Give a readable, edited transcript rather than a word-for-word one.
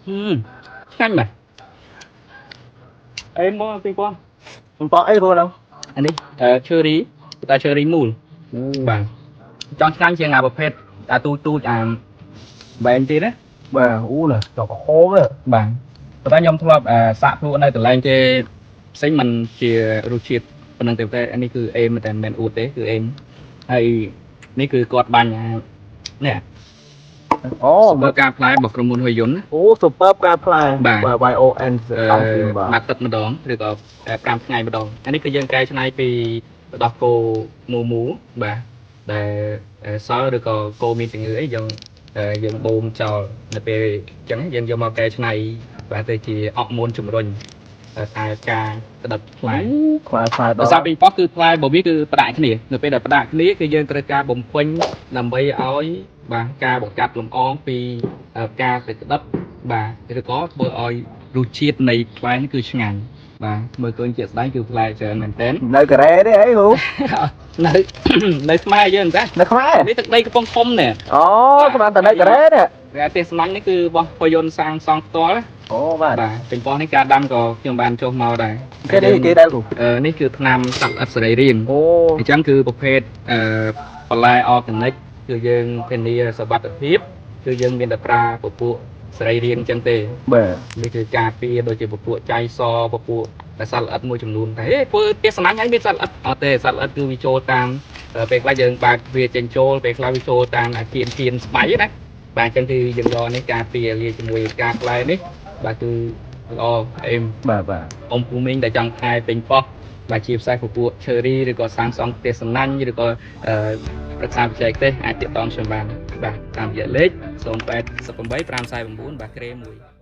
ហឹមឆ្ងាញ់មែនអេមកពីបង ប៉ោះអីគ្រូហ្នឹង អានេះ cherry តែ cherry មូលបាទចង់ឆ្ងាញ់ជាងអាប្រភេទអាទូទូចអាបែងទៀតណា បាទអូណាចកហម បាទប៉ុន្តែខ្ញុំធ្លាប់សាក់ភ្លក់នៅកន្លែងគេផ្សេងมันជារសជាតិប៉ុណ្ណឹងទេតែអានេះគឺអេមតែមិនមែនអួតទេគឺអេមហើយនេះគឺគាត់បាញ់អានេះ អូ super ការផ្លែរបស់ក្រុមហ៊ុនហុយយុនណា អូ super ផ្កាផ្លែ បាទ បាទ Y O N អឺ តាមពីបាទ មួយអាទិត្យម្ដងឬក៏5ថ្ងៃម្ដងអានេះគឺយើងកែច្នៃពីដោះគោមូមូបាទដែលសល់ឬក៏គោមានជំងឺអីយើងយើងបូមចោលនៅពេលអញ្ចឹងយើងយកមកកែច្នៃបាទទៅជាអរម៉ូនជំរុញតែការក្តិតផ្លែ ផ្លែផ្លែ ដោយសារពីប៉ោះគឺផ្លែរបស់វាគឺផ្ដាច់គ្នានៅពេលដែលផ្ដាច់គ្នាគឺយើងត្រូវការបំពេញដើម្បីឲ្យបាទការបង្កាត់លំអងពីការទៅក្តិតបាទឬក៏ធ្វើឲ្យរសជាតិនៃផ្លែនេះគឺឆ្ងាញ់បាទមើលឃើញជាក់ស្ដែងគឺផ្លែច្រើនមែនទែន នៅកូរ៉េទេអីគ្រូ នៅនៅខ្មែរយើងតា នៅខ្មែរ នេះទឹកដីកំពង់ធំនេះ អូស្មានតែនៅកូរ៉េនេះ តែទេសស្នាញ់នេះគឺរបស់ភយន្តសាងសង់ផ្ទាល់ អូបាទ បាទពេញប៉ោះនេះការដាំក៏ខ្ញុំបានចុះមកដែរ គេនេះគេដែរគ្រូ នេះគឺថ្នាំសត្វល្អិតសរីរាង្គ អូ អញ្ចឹងគឺប្រភេទអឺបន្លែ organic គឺយើងធានាសុវត្ថិភាពគឺយើងមានតែប្រើពពួកសរីរាង្គអញ្ចឹងទេ បាទ នេះគឺការពារដូចជាពពួកចៃសពពួកតែសត្វល្អិតមួយចំនួនតែហេធ្វើផ្ទះសំណាញ់ហើយមានសត្វល្អិតអត់ទេសត្វល្អិតគឺវាចូលតាមពេលខ្លះយើងបើកវាចេញចូលពេលខ្លះវាចូលតាមអាគៀនគៀនស្បៃណាបាទអញ្ចឹងគឺយើងយកនេះការពារលាជាមួយការផ្លែនេះបាទគឺល្អអេម បាទបាទ អ៊ំពូមីងដែលចង់ថែពេញប៉ោះបាទជាពិសេសពពួក cherry ឬក៏សាងសង់ផ្ទះសំណាញ់ឬក៏អឺប្រឹក្សាបច្ចេកទេសអាចទាក់ទងខ្ញុំបានបាទតាមរយៈលេខ088 549បាទក្រេ1